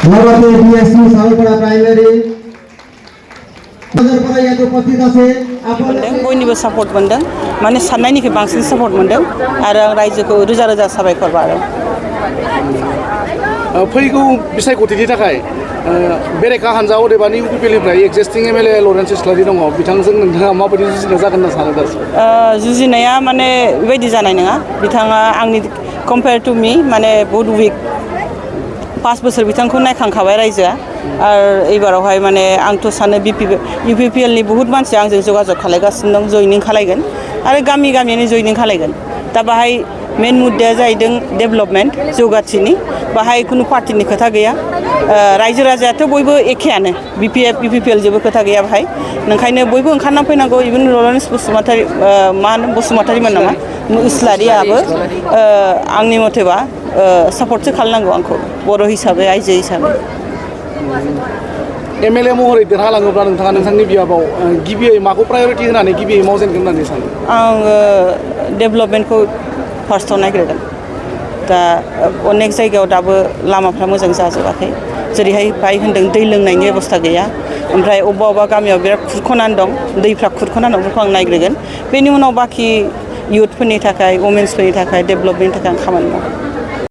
লগতে BSc সালপাড়া primary फरायसायाथ' उपस्थित আছে बयनिबो सापर्ट मोनदों माने साननायनिख्रुइ बांसिन सापर्ट मोनदों आरो आं रायजोखौ रोजा रोजा साबायखर बावो फैगौ बिसायख'थिनि थाखाय बेरेखा हानजा अदेबानि UPPL निफ्राय एक्जिस्टिं MLA लरेन्स इस्लारि दङ बिथांजों नोंथाङा माबायदि जुजिनो जागोन होनना सानो दासिम जुजिनाया माने बेबायदि जानाय नङा बिथाङा आंनि कम्पेयार टु मी माने बहुत उइक 5 बोसोर बिथांखौ नायखांखाबाय रायजोआ आरो एबारावहाय माने आंथ' सानो UPPL नि बहुत मानसि आंजों जगाजग खालायगासिनो दं जयनिं खालायगोन आरो गामि गामियानो जयनिं खालायगोन दा बाहाय मेन मुद्दाया जाहैदों डेभेलपमेन्ट जौगाथिनि बाहाय खुनु पार्टिनि खोथा गैया रायजो राजायाथ' बयबो एखेयानो BPF UPPL जेबो खोथा गैया बाहाय नंखायनो बयबो ओंखारना फैनांगौ इभेन लरेन्स बसुमतारी मा होनो बसुमतारीमोन नामा इस्लारियाबो आंनि मथेबा सापर्टसो खालामनांगौ आंखौ बर' हिसाबै आइजो हिसाबै MLA महरै देरहालाङोब्ला नोंथाङा नोंथांनि बियाबाव गिबियै माखौ प्रायरिटि होनानै गिबियै मावजेनगोन होननानै सानो आङो डेभेलपमेन्टखौ फार्स्टआव नायग्रोगोन दा अनेक जायगायाव दाबो लामाफ्रा मोजां जाजोबाखै जेरैहाय बाय होनदों दै लोंनायनि बेबस्था गैया ओमफ्राय अबेबा गामियाव बिराद खुरख'नानै दं दैफ्रा खुरख'नानै दं बेखौ आं नायग्रोगोन बेनि उनाव बाखि इयुथफोरनि थाखाय वमेन्सफोरनि थाखाय डेभेलपमेन्टनि थाखाय आं खामानि मावगोन